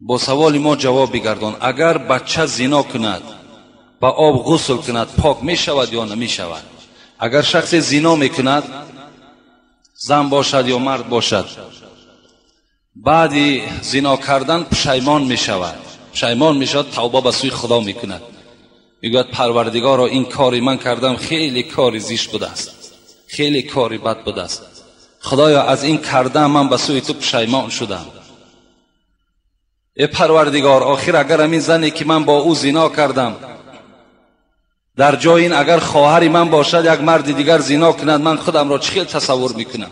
Бо саволи мо ҷавоб бигардон. Агар бача зино кунад, ба об ғусл кунад, пок мешавад ё намешавад? Агар шахсе зино мекунад, зан бошад ё мард бошад, баъди зино кардан пушаймон мешавад, пушаймон мешавад, тавба ба сӯи Худо мекунад, мегӯяд: Парвардигоро, ин кори ман кардам хеле кори зишт будааст, хеле кори бад будааст, Худоё, аз ин кардам ман ба сӯи ту пушаймон шудам. Э Парвардигор, охир агар ҳамин зане ки ман бо ӯ зино кардам, дар ҷои ин агар хоҳари ман бошад, як марди дигар зино кунад, ман худамро чӣ хел тасаввур мекунам?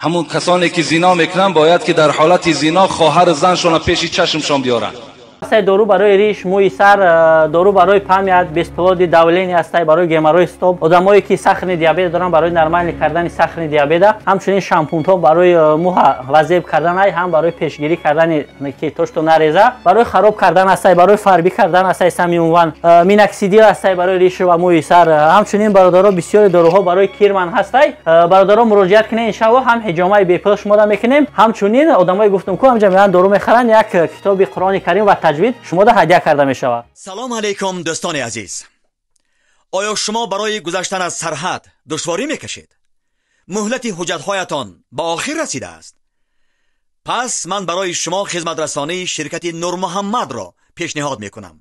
Ҳамун касоне ки зино мекунанд, бояд ки дар ҳолати зино хоҳару заншонро пеши чашмшон биёранд. Ҳастай дору барои риш, мӯи сар, дору барои память, бесплодие, давление ҳастай, барои геморрой стоп, одамое ки сахарный диабет доранд, барои нормальный кардани сахарный диабета, ҳамчунин шампунҳо барои мӯҳа вазеб кардан ай, ҳам барои пешгирӣ кардани ки то что нареза, барои хароб кардан ҳастай, барои фарбӣ кардан ҳастай, сами унван миноксидил ҳастай барои риш ва мӯи сар. Ҳамчунин, бародаро, бисёри доруҳо барои кирман ҳастай. Бародаро, муроҷиат кунед, иншаллоҳ ҳам ҳиҷомаи бепул шумода мекунем, ҳамчунин одамое гуфтум ку ҳамҷа меоянд, дору мехаранд, як китоби Қуръони Карим ва таҷвид шумода ҳадя карда мешавад. Салом алейкум, дӯстони азиз! Оё шумо барои гузаштан аз сарҳад душворӣ мекашед? Муҳлати ҳуҷҷатҳоятон ба охир расидааст? Пас ман барои шумо хизматрасонии ширкати Нурмуҳаммадро пешниҳод мекунам.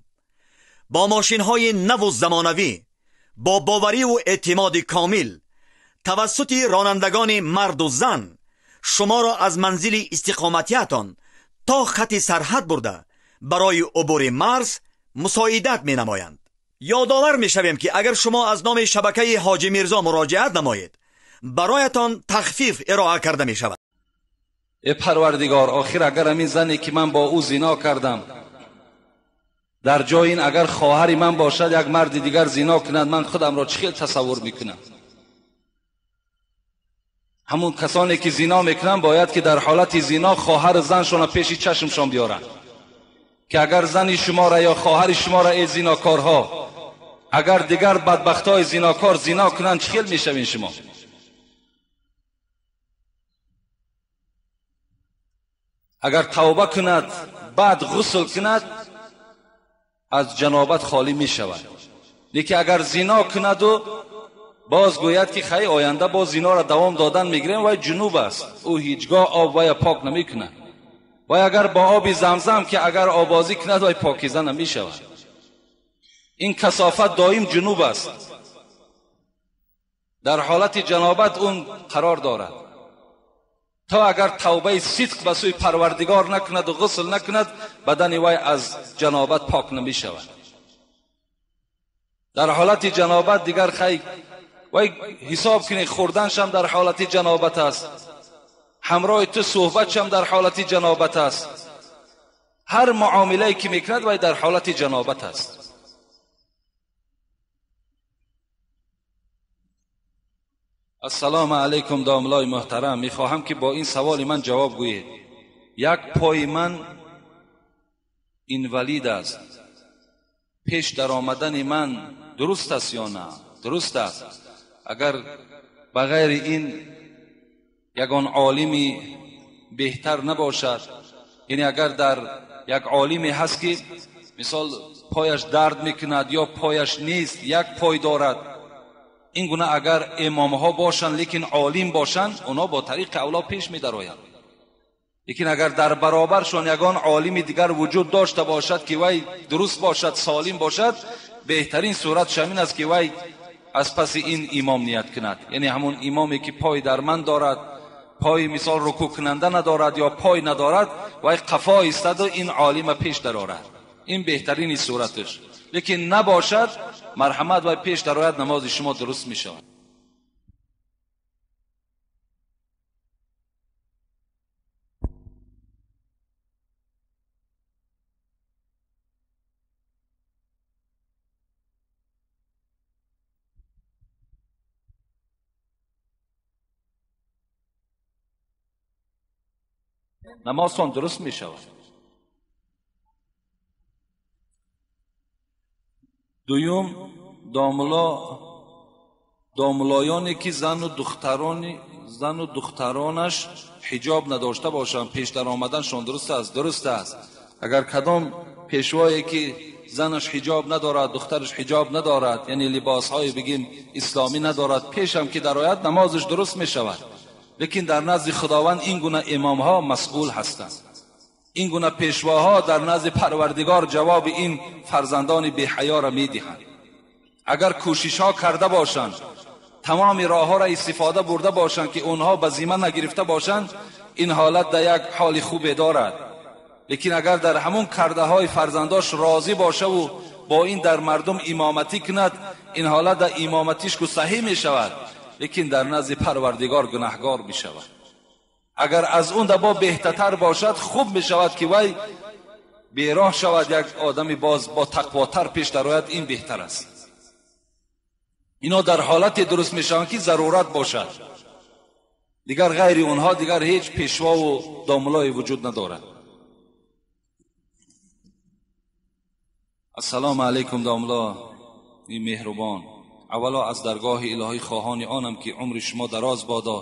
Бо мошинҳои наву замонавӣ, бо бовариву эътимоди комил, тавассути ронандагони марду зан шуморо аз манзили истиқоматиятон то хати сарҳад бурда, барои убури марз мусоидат менамоянд. Ёдовар мешавем, ки агар шумо аз номи шабакаи Ҳоҷи Мирзо муроҷиат намоед, бароятон тахфиф ироа карда мешавад. Э Парвардигор, охир агар ҳамин зане ки ман бо ӯ зино кардам, дар ҷои ин агар хоҳари ман бошад, як марди дигар зино кунад, ман худамро чӣ хел тасаввур мекунам? Ҳамун касоне ки зино мекунанд, бояд ки дар ҳолати зино хоҳару заншонро пеши чашмшон биёранд, ки агар зани шуморо ё хоҳари шуморо, эй зинокорҳо, агар дигар бадбахтҳои зинокор зино кунанд, чӣ хел мешавед шумо? Агар тавба кунад, баъд ғусл кунад, аз ҷанобат холӣ мешавад. Лекин агар зино кунаду боз гӯяд ки хай, оянда боз зиноро давом додан мегирем, вай ҷунуб аст, ӯ ҳеҷ гоҳ об вая пок намекунад. Вай агар бо оби Замзам ки агар обозӣ кунад, вай покиза намешавад. Ин касофат доим ҷунуб аст, дар ҳолати ҷанобат он қарор дорад. То агар тавбаи сидқ ба сӯи Парвардигор накунаду ғусл накунад, бадани вай аз ҷанобат пок намешавад. Дар ҳолати ҷанобат дигар хай, вай ҳисоб кунед, хӯрданшам дар ҳолати ҷанобат аст, ҳамроҳи ту суҳбатшам дар ҳолати ҷанобат аст, ҳар муомилае ки мекунад, вай дар ҳолати ҷанобат аст. Ассалому алайкум, домлои муҳтарам, мехоҳам ки бо ин саволи ман ҷавоб гӯед. Як пои ман инвалид аст, пеш даромадани ман дуруст аст ё на? Дуруст аст. Агар ба ғайри ин ягон олими беҳтар набошад, яъне агар дар як олиме ҳаст ки мисол пояш дард мекунад ё пояш нест, як пой дорад, ин гуна агар имомҳо бошанд, лекин олим бошанд, онҳо бо тариқи авло пеш медароянд. Лекин агар дар баробаршон ягон олими дигар вуҷуд дошта бошад ки вай дуруст бошад, солим бошад, беҳтарин суратш ҳамин аст ки вай аз паси ин имом ният кунад. Яъне ҳамун имоме ки пой дарманд дорад, пой мисол рукӯъ кунанда надорад ё пой надорад, вай қафо истаду ин олима пеш дарорад. Ин беҳтарини сураташ. Лекин набошад, марҳамат, вай пеш дарояд, намози шумо дуруст мешавад. Намозтон дуруст мешавад. Дуюм, домуло, Домлоёне ки зану духтаронаш ҳиҷоб надошта бошанд, пеш даромаданшон дуруст аст? Дуруст аст. Агар кадом пешвое ки занаш ҳиҷоб надорад, духтараш ҳиҷоб надорад, яъне либосҳои бигим исломӣ надорад, пешам ки дарояд намозаш дуруст мешавад. Лекин дар назди Худованд ин гуна имомҳо масъул ҳастанд. Ин гуна пешвоҳо дар назди Парвардигор ҷавоби ин фарзандони беҳаёро медиҳанд. Агар кӯшишҳо карда бошанд, тамоми роҳҳоро истифода бурда бошанд ки онҳо ба зимма нагирифта бошанд, ин ҳолат дар як ҳоли хубе дорад. Лекин агар дар ҳамон кардаҳои фарзандош розӣ бошаву бо ин дар мардум имоматӣ кунад, ин ҳолат дар имоматиш ку саҳеҳ мешавад, лекин дар назди Парвардигор гунаҳгор мешавад. Агар аз он дабо беҳтартар бошад, хуб мешавад ки вай бероҳ шавад, як одами боз бо тақвотар пеш дарояд, ин беҳтар аст. Ино дар ҳолате дуруст мешаванд ки зарурат бошад. Дигар ғайри онҳо дигар ҳеҷ пешвову домлое вуҷуд надорад. Ассалому алайкум домло и меҳрубон. Аввало аз даргоҳи илоҳӣ хоҳони онам ки умри шумо дароз бодо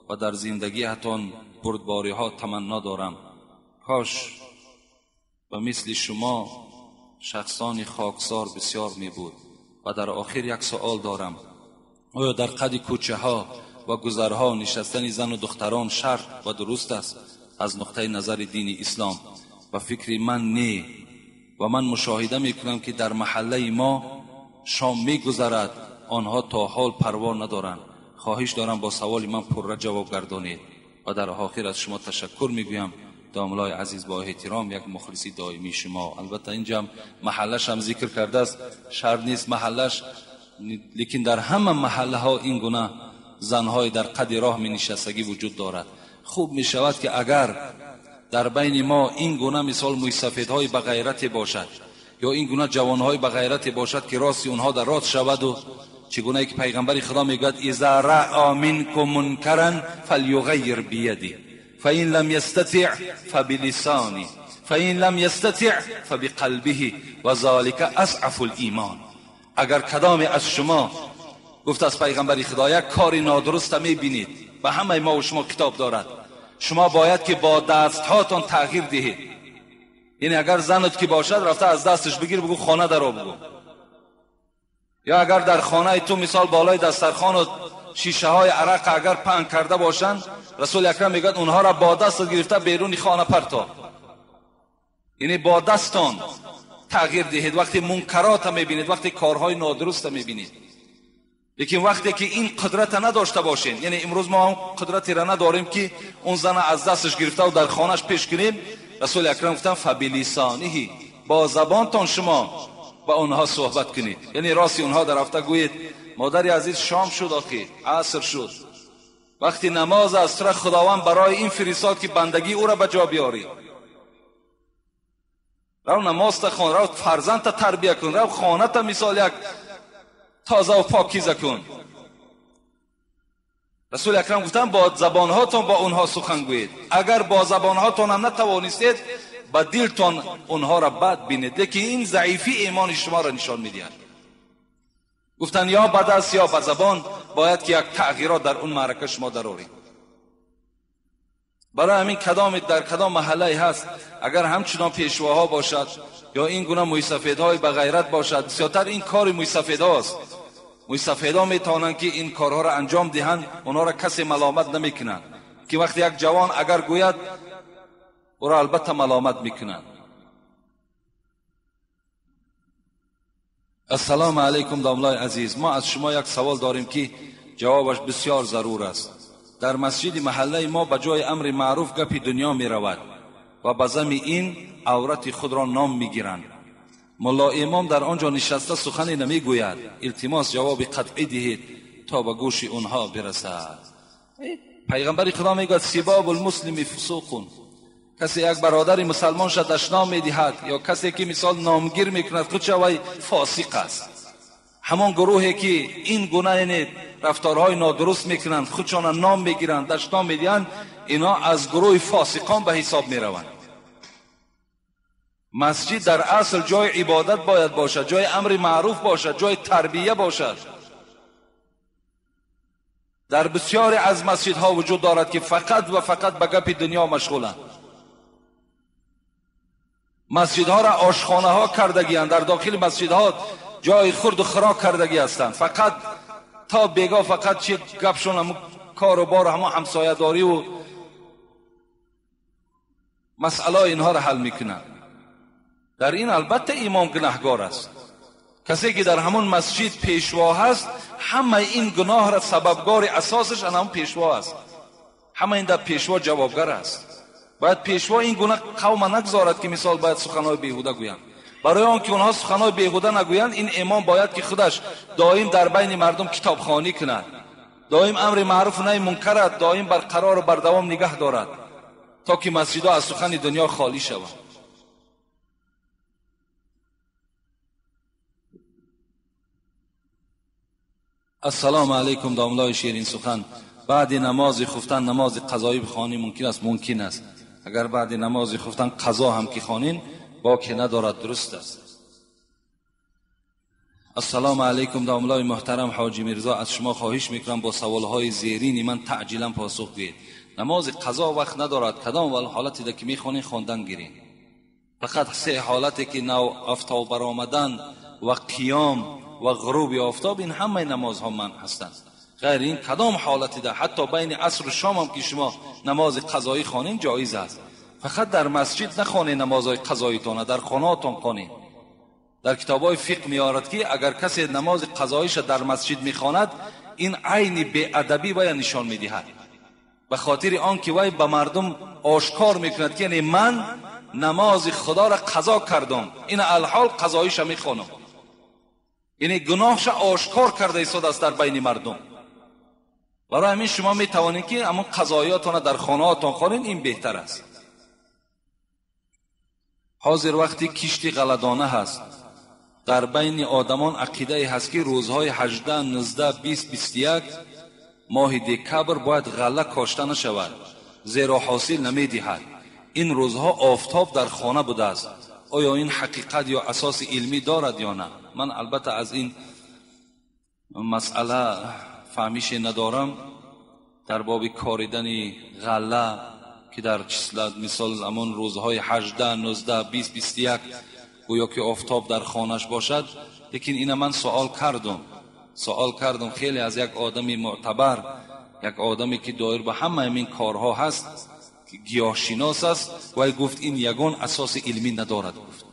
ва дар зиндагиатон бурдбориҳо таманно дорам. Кош ба мисли шумо шахсони хоксор бисёр мебуд. Ва дар охир як суол дорам. Оё дар қади кӯчаҳо ва гузарҳо нишастани зану духтарон шарт ва дуруст аст аз нуқтаи назари дини ислом? Ба фикри ман не. Ва ман мушоҳида мекунам ки дар маҳаллаи мо шом мегузарад, онҳо то ҳол парво надоранд. Хоҳиш дорам бо саволи ман пурра ҷавоб гардонед. Ва дар охир аз шумо ташаккур мегӯям. Домлои азиз, бо эҳтиром, як мухлиси доимии шумо. Албатта инҷа маҳаллаш ҳам зикр кардааст, шарт нест маҳаллаш, лекин дар ҳама маҳаллаҳо ин гуна занҳои дар қади роҳ менишастагӣ вуҷуд дорад. Хуб мешавад ки агар дар байни мо ин гуна мисол мӯйсафедҳои ба ғайрате бошад ё ин гуна ҷавонҳои ба ғайрате бошад ки рости онҳо дар рост шаваду чӣ гунае ки пайғамбари Худо мегӯяд: иза раъа минкум мункаран фалюғайир бияди фаин лам ястатиъ фабилисани фаин лам ястатиъ фабиқалбиҳи ва залика асъафу лимон. Агар кадоме аз шумо, гуфт аз пайғамбари Худо, як кори нодуруста мебинед, ба ҳамаи мо ва шумо китоб дорад, шумо бояд ки бо дастҳоятон тағйир диҳед. Яъне агар занат ки бошад, рафта аз дасташ бигир, бигӯ хона даро бигӯ. Ё агар дар хонаи ту мисол болои дастархонат шишаҳои арақ агар паҳн карда бошанд, Расули Акрам мегӯяд онҳоро бо дастат гирифта беруни хона парто. Яъне бо дастон тағйир диҳед вақте мункарота мебинед, вақте корҳои нодуруста мебинед. Лекин вақте ки ин қудрата надошта бошед, яъне имрӯз мо он қудратеро надорем ки он зана аз дасташ гирифтаву дар хонаш пеш кунем, Расули Акрам гуфтанд фабилисониҳи, бо забонтон шумо ба онҳо суҳбат кунед. Яъне рости онҳо дар рафта гӯед: модари азиз, шом шуд, охи аср шуд, вақти намоз аст, тура Худованд барои ин фиристод ки бандагии ӯро ба ҷо биёрӣ. Рав намозта хон, рав фарзандта тарбия кун, рав хоната мисол як тоза ва покиза кун. Расули Акрам гуфтанд бо забонҳотон бо онҳо сухан гӯед. Агар бо забонҳотон ҳам натавонистед, ба дилтон онҳоро бад бинед, лекин ин заифи имони шуморо нишон медиҳад. Гуфтанд ё ба даст ё ба забон бояд ки як тағйирот дар он маърака шумо дароред. Барои ҳамин кадоме дар кадом маҳаллае ҳаст, агар ҳамчунон пешвоҳо бошад ё ин гуна мӯйсафедҳои ба ғайрат бошад, бисёртар ин кори мӯйсафедҳост. Мӯйсафедҳо метавонанд ки ин корҳоро анҷом диҳанд, онҳоро касе маломат намекунанд. Ки вақте як ҷавон агар гӯяд, ӯро албатта маломат мекунанд. Ассалому алайкум домлои азиз, мо аз шумо як савол дорем ки ҷавобаш бисёр зарур аст. Дар масҷиди маҳаллаи мо ба ҷои амри маъруф гапи дунё меравад ва ба зами ин аврати худро ном мегиранд. Мулло имом дар он ҷо нишаста сухане намегӯяд. Илтимос ҷавоби қатъӣ диҳед то ба гӯши онҳо бирасад. Пайғамбари Худо мегӯяд: сибобу лмуслими фусуқун. Касе як бародари мусалмонша дашном медиҳад ё касе ки мисол номгир мекунад, худша вай фосиқ аст. Ҳамон гурӯҳе ки ин гуна рафторҳои нодуруст мекунанд, худшона ном мегиранд, дашном медиҳанд, инҳо аз гурӯҳи фосиқон ба ҳисоб мераванд. Масҷид дар асл ҷои ибодат бояд бошад, ҷои амри маъруф бошад, ҷои тарбия бошад. در بسیاری از مسجدها وجود دارد که فقط و فقط به گپ دنیا مشغولند. مسجدها را آشخانه ها کردگی اند، در داخل مسجدها جای خورد و خوراک کردگی هستند. فقط تا بیگاه فقط چه گپشون هم کار و بار همه همسایه داری و مسئله اینها را حل میکنند. در این البته امام گناهگار است. کسی که در همون مسجد پیشوا هست، همه این گناه را سببگار اساسش همون پیشوا است. همه این در پیشوا جوابگر است. باید پیشوا این گناه قوم نگذارد که مثال باید سخنهای بیهوده گویند. برای آنکه اونها سخنهای بیهوده نگویند، این امام باید که خودش دائم در بین مردم کتابخوانی کند، دائم امر معروف و نهی منکر، دائم برقرار و بردوام نگه دارد تا که مسجدها از سخن دنیا خالی شود. السلام علیکم داملای شیرین سخن. بعد نماز خفتن نماز قضایی بخوانی ممکن است؟ ممکن است. اگر بعد نماز خفتن قضا هم که خوانین باکی ندارد، درست است. السلام علیکم داملای محترم حاجی میرزا، از شما خواهش میکنم با سوالهای زیرین من تعجیلا پاسخ دهید. نماز قضا وقت ندارد، کدام ول حالتی ده که میخوانین خواندن گیرین. فقط سه حالتی که نو آفتاب برآمدن و قیام و غروب آفتاب، این همه نمازها من هستند. غیر این کدام حالتی ده، حتی بین عصر و شام هم که شما نماز قضایی خوانین جایز است. فقط در مسجد نخوانین نمازهای قضاییتان، در خانه‌تان خوانین. در کتاب‌های فقه میآورد که اگر کسی نماز قضاییش در مسجد میخواند، این عین بی‌ادبی وی نشان میدهد، به خاطر آن که وی به مردم آشکار میکند که یعنی من نماز خدا را قضا کردم، این الحال قضاییش میخوانم، یعنی گناهش آشکار کرده ایستاد است در بین مردم. برای همین شما میتوانید که همون قضایاتان در خانه‌هاتان خوانید، این بهتر است. حاضر وقتی کشتی غلطانه هست، در بین آدمان عقیده هست که روزهای 18، 19، 20، 21 ماه دکبر باید غله کاشته نشود، زیرا حاصل نمیدهد. این روزها آفتاب در خانه بوده است. آیا این حقیقت یا اساس علمی دارد یا نه؟ من البته از این مسئله فهمیش ندارم در باب کاریدن غله که در مثال همان روزهای 18، 19، 20، 21 گویا که آفتاب در خانهش باشد. لیکن اینه من سوال کردم خیلی از یک آدمی معتبر، یک آدمی که دایر به همه این کارها هست، گیاهشناس است، و گفت این یگان اساس علمی ندارد. گفت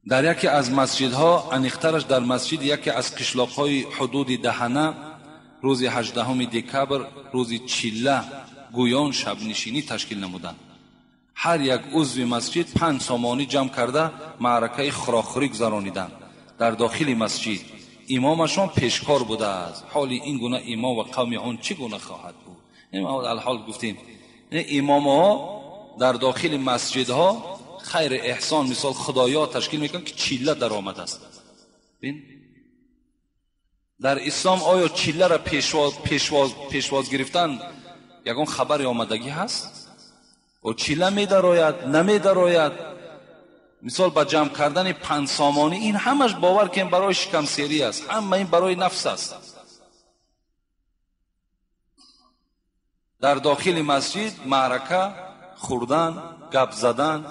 در یکی از مسجدها، انیخترش در مسجد یکی از قشلاقهای حدود دهنه، روز 18 دکبر، روز چله، گویان شب نشینی تشکیل نمودند. هر یک عضو مسجد 5 سامانی جمع کرده معرکه خراخوری گذرانیدند در داخل مسجد. امامشان پیشکار بوده است. حال این گونه امام و قوم آن چگونه خواهد بود؟ این الحال گفتیم امام ها در داخل مسجدها خیر احسان مثال خدایا تشکیل میکنن که چله در آمده است. ببین در اسلام آیا چله را پیشواز گرفتن یگان خبر آمدگی هست؟ و چله میدراید نمیدراید؟ مثال با جمع کردن 5 سامانی، این همش باور که برای شکم سیری است، همه این برای نفس است. در داخل مسجد معرکه خوردن، گپ زدن.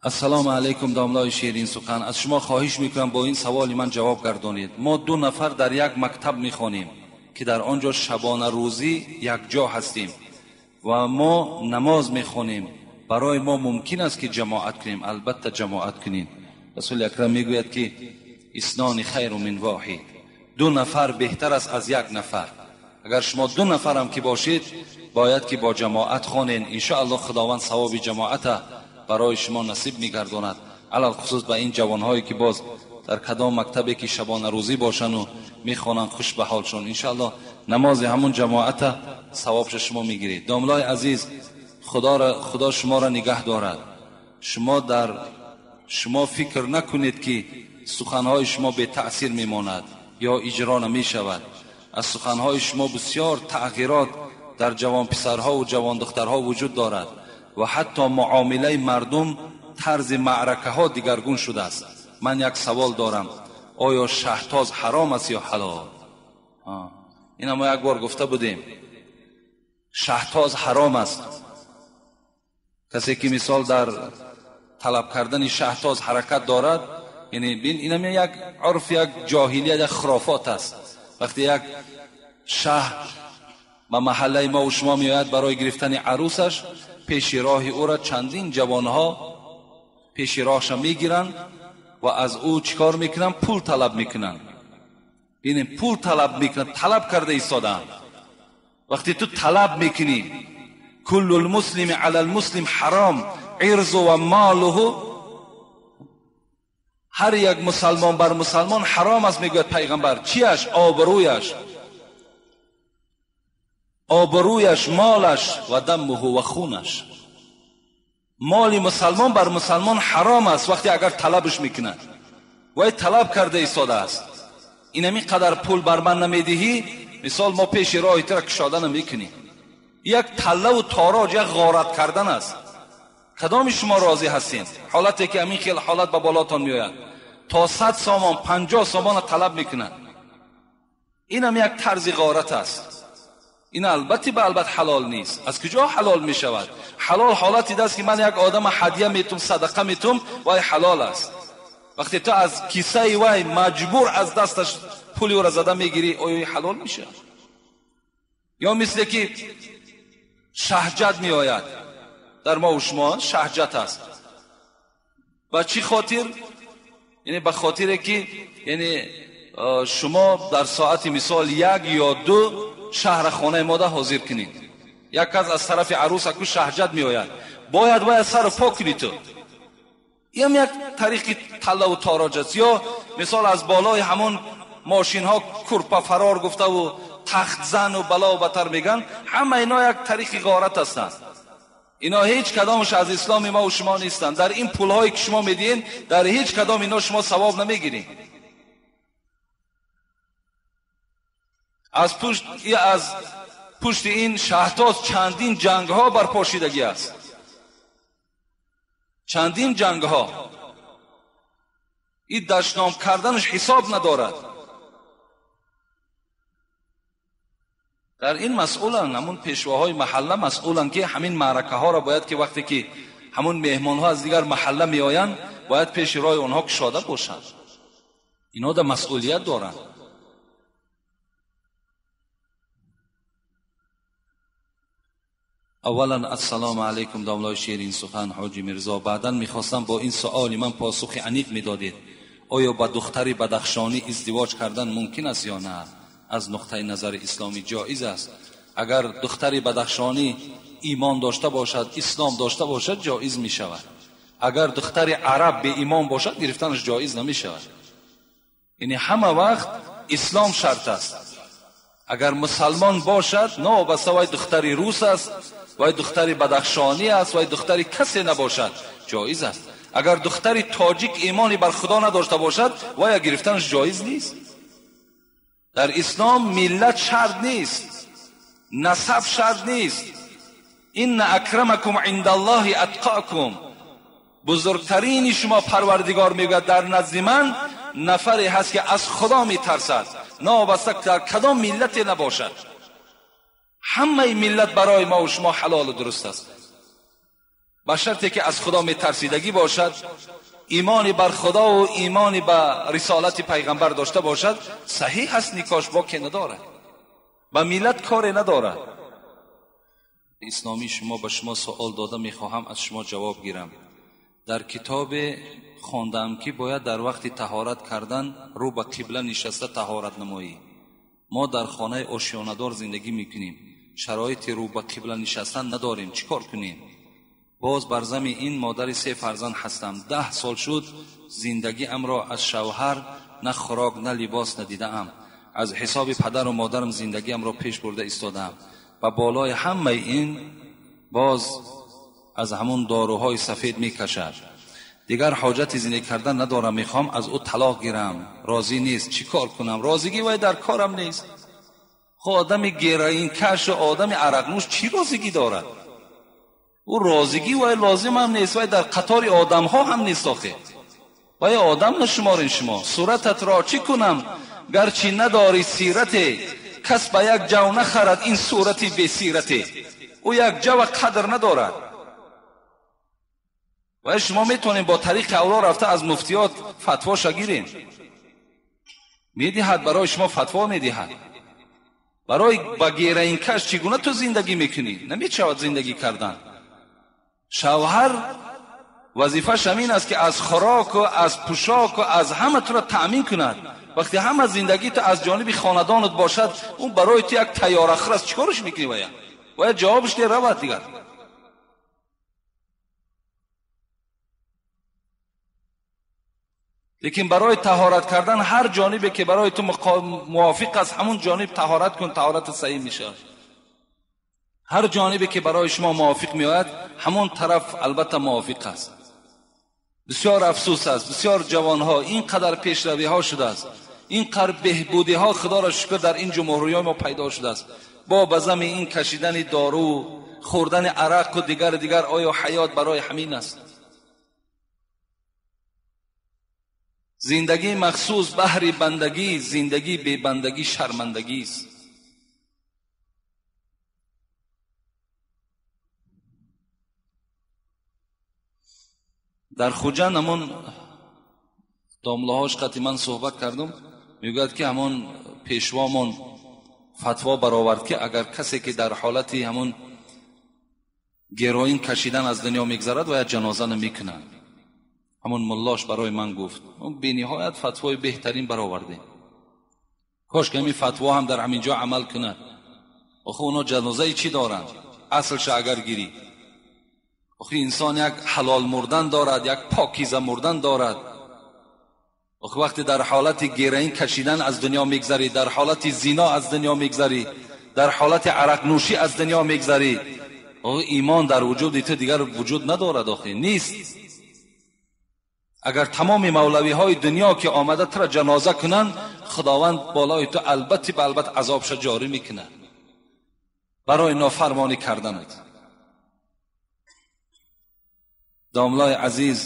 السلام علیکم داملای شیرین سخن، از شما خواهش میکنم با این سوال من جواب گردانید. ما 2 نفر در یک مکتب میخوانیم که در آنجا شبانه روزی یک جا هستیم و ما نماز میخوانیم. برای ما ممکن است که جماعت کنیم؟ البته جماعت کنیم. رسول اکرم میگوید که اثنان خیر من واحد، 2 نفر بهتر است از 1 نفر. اگر شما 2 نفر هم که باشید باید که با جماعت خوانین. انشاءالله خداوند ثواب جماعت برای شما نصیب میگرداند. علل خصوص به این جوانهایی که باز در کدام مکتبی که شبانه روزی باشن و میخوانن، خوش به حالشون. انشاءالله نماز همون جماعت ثوابش شما میگیرید. داملای عزیز، خدا شما را نگه دارد. شما فکر نکنید که سخنهای شما به تأثیر میماند یا اجرا نمیشود. از سخنهای شما بسیار تغییرات در جوان پسرها و جوان دخترها وجود دارد و حتی معامله مردم طرز معرکه ها دیگرگون شده است. من یک سوال دارم، آیا شهتاز حرام است یا حلال؟ این ما یک بار گفته بودیم، شهتاز حرام است. کسی که مثال در طلب کردن شهتاز حرکت دارد، یعنی اینم یک عرف، یک جاهلیت، یک خرافات است. وقتی یک شهر به محله ما و شما میآید برای گرفتن عروسش، پیش راه او را چندین جوانها پیش راهش میگیرن و از او چیکار میکنن؟ پول طلب میکنن. یعنی پول طلب میکنن، طلب کرده ایستادن. وقتی تو طلب میکنی، کل المسلم علی المسلم حرام عرض و ماله، هر یک مسلمان بر مسلمان حرام است، میگوید پیغمبر. چیش؟ آبرویش، آبرویش، مالش و دمه و خونش. مال مسلمان بر مسلمان حرام است وقتی اگر طلبش میکند. وی طلب کرده ایستاده است، اینمی قدر پول بر من نمیدهی، مثال ما پیش راه تو را کشاده نمیکنیم. یک تله و تاراج، یک غارت کردن است. کدام شما راضی هستین؟ حالتی که همین خیلی حالت به بالاتان میآید، تا 100 سامان 50 سامان طلب میکنند. اینم یک طرز غارت است. این البته به البته حلال نیست. از کجا حلال می شود؟ حلال حالتی است که من یک آدم هدیه میتم، صدقه میتم، وای حلال است. وقتی تو از کیسه وای مجبور از دستش پولی او را زده میگیری، آیا حلال میشه؟ یا مثل که شهجت میآید در ما و شما، شهجت است. با چی خاطر؟ یعنی به خاطر که یعنی شما در ساعت مثال 1 یا 2 شهر خانه ماده حاضر کنید. یک از طرف عروس اکو شهجت می آید، باید سر پاک کنید تو. این یک طریق طله و تاراج است. یا مثال از بالای همون ماشین ها کرپه فرار گفته و تخت زن و بلا و بتر میگن، همه اینا یک طریق غارت هستند. اینا هیچ کدامش از اسلام ما و شما نیستند. در این پول هایی که شما میدین، در هیچ کدام اینا شما ثواب نمیگیرین. از پشت این شهتاز چندین جنگ ها برپاشیدگی است، چندین جنگ ها. این دشنام کردنش حساب ندارد. در این مسئولن همون پیشواهای محله مسئولن که همین معرکه ها را باید که وقتی که همون مهمان ها از دیگر محله می آیند، باید پیش راه آنها کشاده باشند. اینا در مسئولیت دارند. اولا السلام علیکم داملای شیرین سخن حاجی میرزا. بعدا میخواستم با این سؤال من پاسخ عمیق میدادید. آیا با دختری بدخشانی ازدواج کردن ممکن است یا نه؟ از نقطه نظر اسلامی جایز است. اگر دختری بدخشانی ایمان داشته باشد، اسلام داشته باشد، جایز می شود. اگر دختر عرب به ایمان باشد، گرفتنش جایز نمی شود. یعنی همه وقت اسلام شرط است. اگر مسلمان باشد، نه بس وای دختری روس است، وای دختری بدخشانی است، وای دختری کسی نباشد، جایز است. اگر دختری تاجیک ایمانی بر خدا نداشته باشد، وای گرفتنش جایز نیست. در اسلام ملت شرط نیست، نسب شرط نیست. ان اکرمکم عند الله اتقاکم، بزرگترین شما پروردگار میگوید در نزد من نفری هست که از خدا میترسد، نابسته در کدام ملت نباشد. همه ملت برای ما و شما حلال و درست است، به شرطی که از خدا میترسیدگی باشد، ایمان بر خدا و ایمان به رسالت پیغمبر داشته باشد. صحیح است، نکاش با که ندارد، به ملت کار ندارد. اسلامی شما به شما سوال داده میخواهم از شما جواب گیرم. در کتاب خواندم که باید در وقت طهارت کردن رو به قبله نشسته طهارت نمایی. ما در خانه آشیانه‌دار زندگی میکنیم، شرایط رو به قبله نشستن نداریم، چیکار کنیم؟ باز بر زمین این مادر 3 فرزند هستم. 10 سال شد زندگی ام را از شوهر نه خوراک نه لباس ندیدم. از حساب پدر و مادرم زندگی ام را پیش برده ایستادم و بالای همه این باز از همون داروهای سفید میکشد. دیگر حاجت زندگی کردن ندارم، میخوام از او طلاق گیرم، راضی نیست، چیکار کنم؟ راضیگی وای در کارم نیست. Хо одами героинкаш ва одами арақнӯш чӣ розигӣ дорад? Ӯ розигӣ вай лозим ҳам нест, вай дар қатори одамҳо ҳам нест охе. Вай одам нашуморин шумо. Сурататро чӣ кунам гарчи надорӣ сирате, кас ба як ҷав нахарад ин сурати бесирате. Ӯ як ҷава қадр надорад. Вай шумо метавонед бо тариқи авло рафта аз муфтиёт фатвоша гирен. Медиҳад барои шумо фатво медиҳад. Барои ба героинкаш чӣ гуна ту зиндагӣ мекунӣ? Намешавад зиндагӣ кардан. Шавҳар вазифааш ҳамин аст ки аз хӯрок ва аз пӯшок ва аз ҳама туро таъмин кунад. Вақте ҳама зиндагӣ ту аз ҷониби хонадонат бошад, ӯ барои ту як тайёрахӯр аст. Чӣ кораш мекунӣ вая? Вая ҷавобаш де равад дигар. Лекин барои таҳорат кардан ҳар ҷонибе ки барои ту мувофиқ аст, ҳамун ҷониб таҳорат кун, таҳорат саҳеҳ мешавад. Ҳар ҷонибе ки барои шумо мувофиқ меояд, ҳамон тараф албатта мувофиқ аст. Бисёр афсӯс аст, бисёр ҷавонҳо ин қадар пешравиҳо шудааст, ин қадар беҳбудиҳо худоро шукр дар ин ҷумҳуриҳои мо пайдо шудааст. Бо ба зами ин кашидани дору, хӯрдани арақ ва дигар дигар, оё ҳаёт барои ҳамин аст? Зиндагӣ махсус баҳри бандагӣ, зиндагӣ бебандагӣ шармандагӣ аст. Дар Хуҷанд ҳамон домлаҳош қати ман суҳбат кардам, мегӯяд ки ҳамон пешвомон фатво баровард ки агар касе ки дар ҳолати ҳамон героин кашидан аз дунё мегзарад, вая ҷаноза намекунад. Ҳамон муллош барои ман гуфт. Бениҳоят фатвои беҳтарин баровардем. Кош ки ҳамин фатво ҳам дар ҳамин ҷо амал кунад. Охи оно ҷанозаи чӣ доранд? Аслша агар гирӣ, охи инсон як ҳалол мурдан дорад, як покиза мурдан дорад. Охи вақте дар ҳолати героин кашидан аз дунё мегзарӣ, дар ҳолати зино аз дунё мегзарӣ, дар ҳолати арақнӯшӣ аз дунё мегзарӣ, охи имон дар вуҷуди ту дигар вуҷуд надорад, охи нест. Агар тамоми мавлавиҳои дунё ки омада туро ҷаноза кунанд, худованд болои ту албатта ба албатта азобша ҷорӣ мекунад барои нофармонӣ карданат. Домлаи азиз,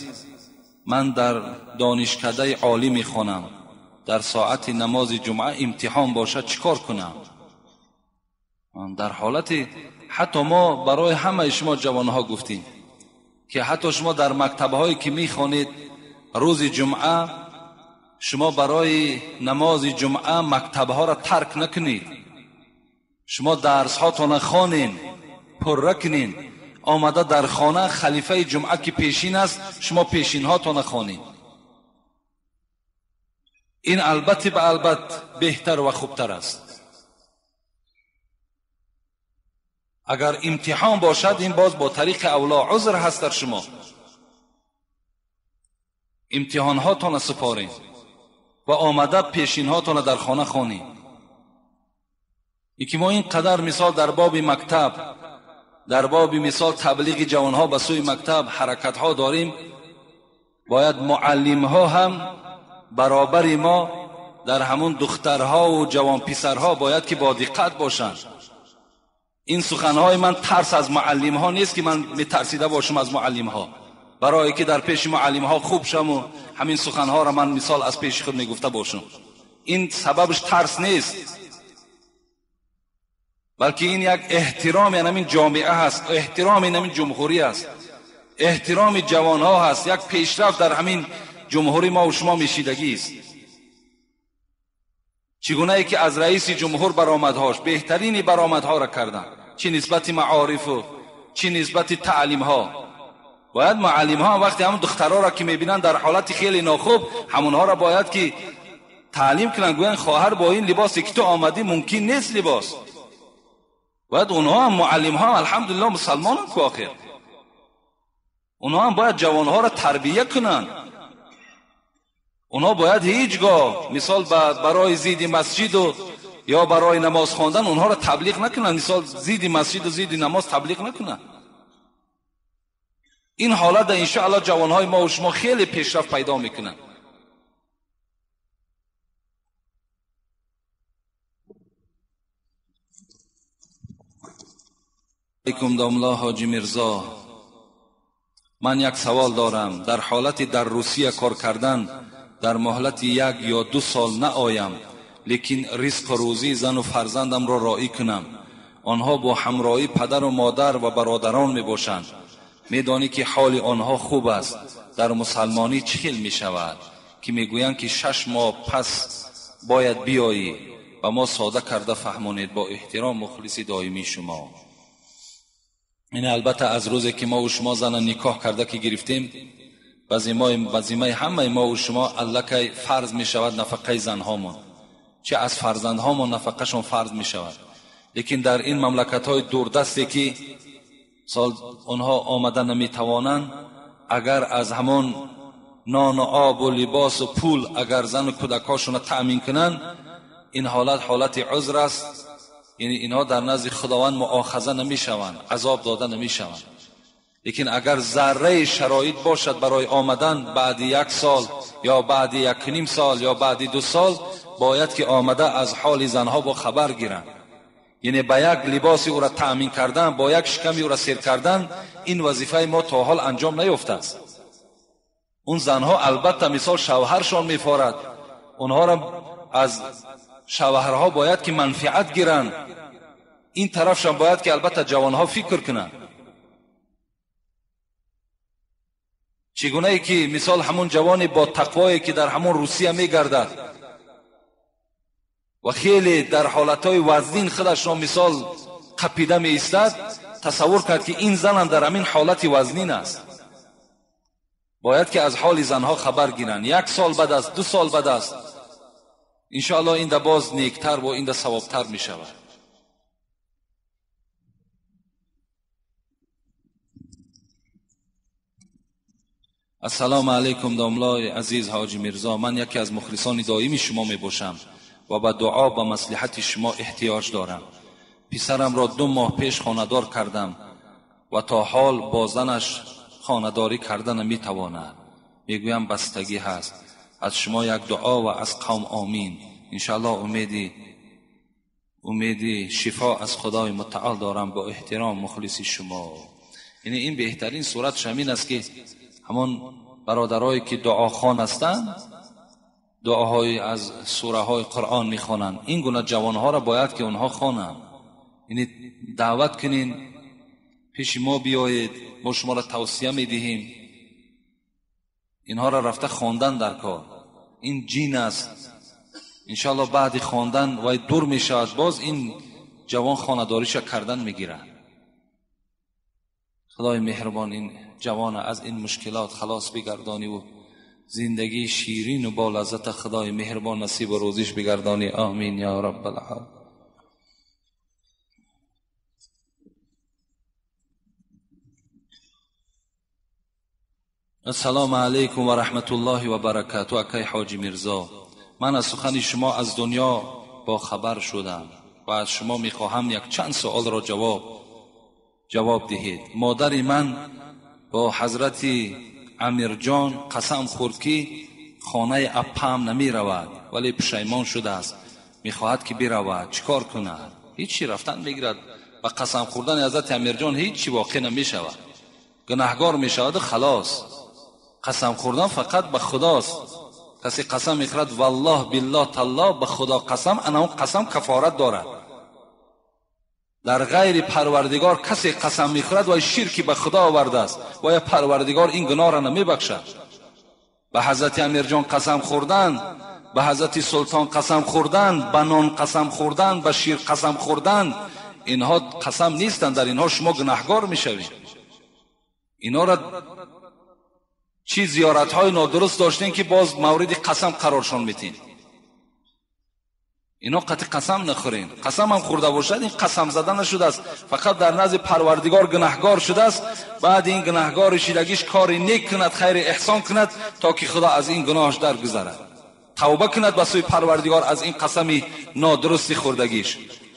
ман дар донишкадаи олӣ мехонам, дар соати намози ҷумъа имтиҳон бошад чӣ кор кунам? Дар ҳолати ҳатто мо барои ҳамаи шумо ҷавонҳо гуфтем ки ҳатто шумо дар мактабҳое ки мехонед рӯзи ҷумъа шумо барои намози ҷумъа мактабҳоро тарк накунед, шумо дарсҳотонро хонед, пурра кунед, омада дар хона халифаи ҷумъа ки пешин аст, шумо пешинҳотонро хонед. Ин албатта ба албат беҳтар ва хубтар аст. Агар имтиҳон бошад, ин боз бо тариқи авло узр ҳаст дар шумо. Имтиҳонҳотонро супоред ва омада пешинҳотонро дар хона хонед. Ин ки мо ин қадар мисол дар боби мактаб, дар боби мисол таблиғи ҷавонҳо ба сӯи мактаб ҳаракатҳо дорем, бояд муаллимҳо ҳам баробари мо дар ҳамун духтарҳову ҷавонписарҳо бояд ки бо диққат бошанд. Ин суханҳои ман тарс аз муаллимҳо нест ки ман метарсида бошам аз муаллимҳо, барое ки дар пеши муаллимҳо хуб шаму ҳамин суханҳоро ман мисол аз пеши худ мегуфта бошам. Ин сабабаш тарс нест, балки ин як эҳтироми ҳамин ҷомеа ҳаст, эҳтироми ҳамин ҷумҳурӣ аст, эҳтироми ҷавонҳо ҳаст, як пешрафт дар ҳамин ҷумҳурӣ мо ва шумо мешидагист. Чӣ гунае ки аз раиси ҷумҳур баромадҳош беҳтарини баромадҳоро карданд, чӣ нисбати маорифу чӣ нисбати таълимҳо. Бояд муаллимҳо вақте ҳамон духтарҳоро ки мебинанд дар ҳолати хеле нохуб, ҳамонҳоро бояд ки таълим кунанд, гӯянд хоҳар бо ин либосе ки ту омадӣ мумкин нест либос. Бояд онҳо ҳам муаллимҳо алҳамдулиллоҳ мусалмонанд ку охир, онҳо ҳам бояд ҷавонҳоро тарбия кунанд. Онҳо бояд ҳеҷ гоҳ мисол барои зидди масҷиду ё барои намоз хондан онҳоро таблиғ накунанд, мисол зидди масҷиду зидди намоз таблиғ накунанд. Ин ҳолат иншоаллоҳ ҷавонҳои мо ва шумо хеле пешрафт пайдо мекунанд. Алейкум домла Ҳоҷи Мирзо. Ман як савол дорам. Дар ҳолати дар Русия кор кардан дар муҳлати 1 ё 2 сол наоям, лекин ризқу рӯзии зану фарзандамро роӣ кунам. Онҳо бо ҳамроҳии падару модар ва бародарон мебошанд. Медонӣ ки ҳоли онҳо хуб аст. Дар мусалмонӣ чӣ хел мешавад ки мегӯянд ки 6 моҳ пас бояд биёӣ? Ба мо сода карда фаҳмонед. Бо эҳтиром, мухлиси доимии шумо. Ин албатта аз рӯзе ки мо ва шумо зана никоҳ карда ки гирифтем, ба зиммаи ҳамаи мо ва шумо аллакай фарз мешавад нафақаи занҳомон, чӣ аз фарзандҳомон нафақашон фарз мешавад. Лекин дар ин мамлакатҳои дурдасте ки сол онҳо омада наметавонанд, агар аз ҳамон нону обу либосу пул агар зану кӯдакҳошонро таъмин кунанд, ин ҳолат ҳолати узр аст. Яъне инҳо дар назди Худованд муохаза намешаванд, азоб дода намешаванд. Лекин агар зарраи шароит бошад барои омадан баъди 1 сол ё баъди 1.5 сол ё баъди 2 сол, бояд ки омада аз ҳоли занҳо бо хабар гиранд. Яъне ба як либоси ӯро таъмин кардан, бо як шиками ӯро сер кардан, ин вазифаи мо то ҳол анҷом наёфтааст. Он занҳо албатта мисол шавҳаршон мефорад, онҳоро аз шавҳарҳо бояд ки манфиат гиранд. Ин тарафшон бояд ки албатта ҷавонҳо фикр кунанд. Чӣ гунае ки мисол ҳамон ҷавоне бо тақвое ки дар ҳамон Русия мегардад ва хеле дар ҳолатҳои вазнин худашро мисол қапида меистад, тасаввур кард ки ин занам дар ҳамин ҳолати вазнин аст. Бояд ки аз ҳоли занҳо хабар гиранд. 1 сол баъд аст, 2 сол баъд аст, иншоаллоҳ инда боз нектар ва инда савобтар мешавад. Ассалому алайкум домлои азиз Ҳоҷи Мирзо. Ман яке аз мухлисони доими шумо мебошам ва ба дуо ба маслиҳати шумо эҳтиёҷ дорам. Писарамро 2 моҳ пеш хонадор кардам ва то ҳол бо занаш хонадорӣ карда наметавонад. Мегӯям бастагӣ ҳаст. Аз шумо як дуо ва аз қавм омин. Иншоаллоҳ умеди шифо аз Худои мутаол дорам. Бо эҳтиром, мухлиси шумо. Яъне ин беҳтарин суратш ҳамин аст ки ҳамон бародарое ки дуохон ҳастанд, дуоҳои аз сураҳои Қуръон мехонанд, ин гуна ҷавонҳоро бояд ки онҳо хонанд. Яъне даъват кунин, пеши мо биёед, мо шуморо тавсия медиҳем. Инҳоро рафта хондан дар кор. Ин ҷин аст. Иншоаллоҳ баъди хондан вай дур мешавад, боз ин ҷавон хонадориша кардан мегирад. Худои меҳрубон ин ҷавона аз ин мушкилот халос бигардонӣ ва зиндагии ширину бо лаззат Худои меҳрубон насибу рӯзиш бигардонӣ. Омин ё раббал оламин. Ассалому алайкум ва раҳматуллоҳи ва баракатуҳ. Акай Ҳоҷи Мирзо, ман аз сухани шумо аз дунё бохабар шудам ва аз шумо мехоҳам якчанд суолро ҷавоб диҳед. Модари ман бо ҳазрати Амирҷон қасам хӯрд ки хонаи аппам намеравад, вале пушаймон шудааст, мехоҳад ки биравад. Чӣ кор кунад? Ҳечи рафтан мегирад. Ба қасам хӯрдани ҳазрати Амирҷон ҳечи воқеъ намешавад, гунаҳгор мешаваду халос. Қасам хӯрдан фақат ба худост. Касе қасам мехӯрад валлоҳ биллоҳ таллоҳ, ба худо қасам, ана он қасам кафорат дорад. Дар ғайри парвардигор касе қасам мехӯрад вай ширки ба худо овардааст, вая парвардигор ин гуноҳро намебахшад. Ба ҳазрати Амирҷон қасам хӯрдан, ба ҳазрати Султон қасам хӯрдан, ба нон қасам хӯрдан, ба шир қасам хӯрдан, инҳо қасам нестанд. Дар инҳо шумо гунаҳгор мешавед. Инҳоро чӣ зиёратҳои нодуруст доштем ки боз мавриди қасам қароршон метин. Ино қатъи қасам нахӯрен. Қасам ҳам хӯрда бошад, ин қасам зада нашудааст, фақат дар назди парвардигор гунаҳгор шудааст. Баъд ин гунаҳгори шидагиш кори нек кунад, хайри эҳсон кунад, то ки худо аз ин гуноҳаш даргузарад. Тавба кунад ба сӯи парвардигор аз ин қасами нодурусти хӯрдагиш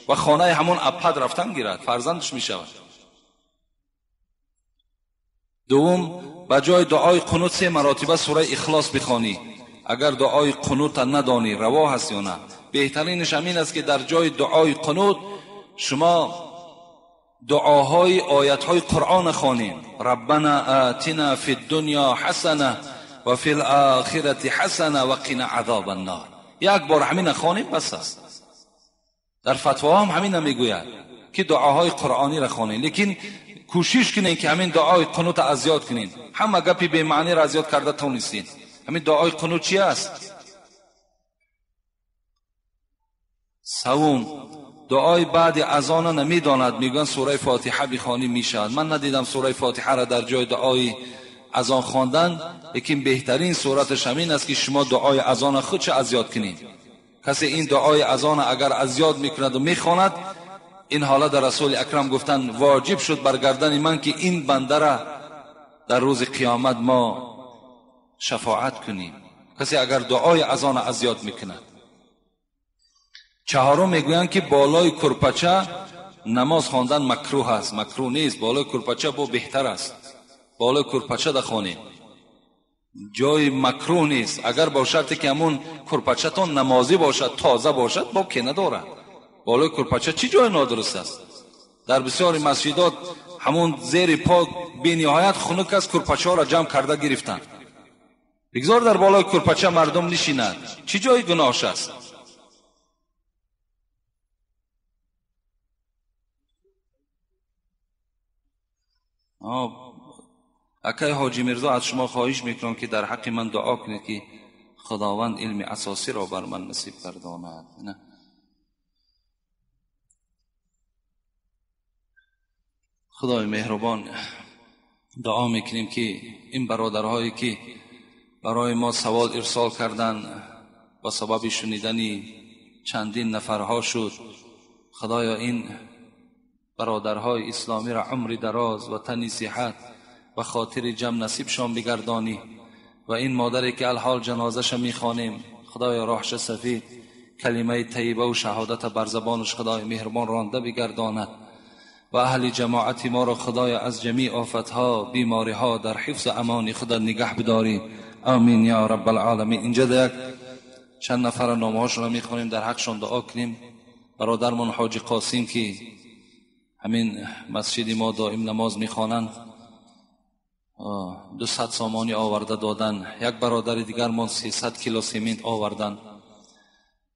ва хонаи ҳамон аппад рафтан гирад, фарзандаш мешавад. Дуввум, ба ҷои дуои қунут 3 маротиба сураи Ихлос бихонӣ. Агар дуои қунута надонӣ, раво ҳаст ё на? Беҳтаринаш ҳамин аст ки дар ҷои дуои қунут шумо дуоҳои оятҳои Қуръон хонем. Раббана атина фи ддунё ҳасана ва фи лохирати ҳасана ва қина азоба ннор. Як бор ҳамина хонем бас аст. Дар фатвоҳо ҳам ҳамина мегӯяд ки дуоҳои қуръониро хонем, лекин кӯшиш кунем ки ҳамин дуои қунутро аз ёд кунем. Ҳама гапи бемаъниро аз ёд карда тонистем. Ҳамин дуои қунут чи аст? Севум, дуои баъди азона намедонад, мегӯянд сураи фотиҳа бихонӣ мешавад. Ман надидам сураи фотиҳаро дар ҷои дуои азон хондан, лекин беҳтарин сураташ ҳамин аст ки шумо дуои азона худша аз ёд кунед. Касе ин дуои азона агар аз ёд мекунаду мехонад, ин ҳолат дар Расули Акрам гуфтанд воҷиб шуд бар гардани ман ки ин бандара дар рӯзи қиёмат мо шафоат кунем. Касе агар дуои азона аз ёд мекунад. Чаҳорум, мегӯянд ки болои курпача намоз хондан макрӯҳ аст. Макрӯҳ нест, болои курпача бо беҳтар аст. Болои курпача дахонем, ҷои макрӯҳ нест. Агар бо шарте ки ҳамун курпачатон намозӣ бошад, тоза бошад, бо ке надорад. Болои курпача чӣ ҷои нодуруст аст? Дар бисёри масҷидот ҳамун зери по бениҳоят хунук аст, курпачаҳоро ҷамъ карда гирифтанд. Бигзор дар болои курпача мардум нишинад, чӣ ҷои гуноҳш аст? Акай Ҳоҷи Мирзо, аз шумо хоҳиш мекунам ки дар ҳаққи ман дуо кунед ки Худованд илми асосиро бар ман насиб гардонад. Худои меҳрубон, дуо мекунем ки ин бародарҳое ки барои мо савол ирсол карданд ба сабаби шунидани чандин нафарҳо шуд, Худоё ин бародарҳои исломиро умри дароз ва тани сиҳат ва хотири ҷамъ насибшон бигардонӣ ва ин модаре ки алҳол ҷанозаша мехонем, Худоё роҳша сафид, калимаи таибаву шаҳодата бар забонаш Худои меҳрубон ронда бигардонад ва аҳли ҷамоати моро Худоё аз ҷамеъ офатҳо, бемориҳо дар ҳифзу амони худат нигаҳ бидорӣ. Амин ё раббалъоламин. Инҷа як чанд нафара номҳошонро мехонем, дар ҳақшон дуо кунем. Бародармон Ҳоҷи Қосим ки ҳамин масҷиди мо доим намоз мехонанд, 200 сомонӣ оварда доданд. Як бародари дигармон 300 кило семент оварданд.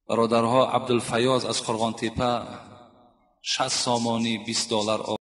Бародарҳо Абдулфаёз аз Қурғонтепа 60 сомонӣ $20.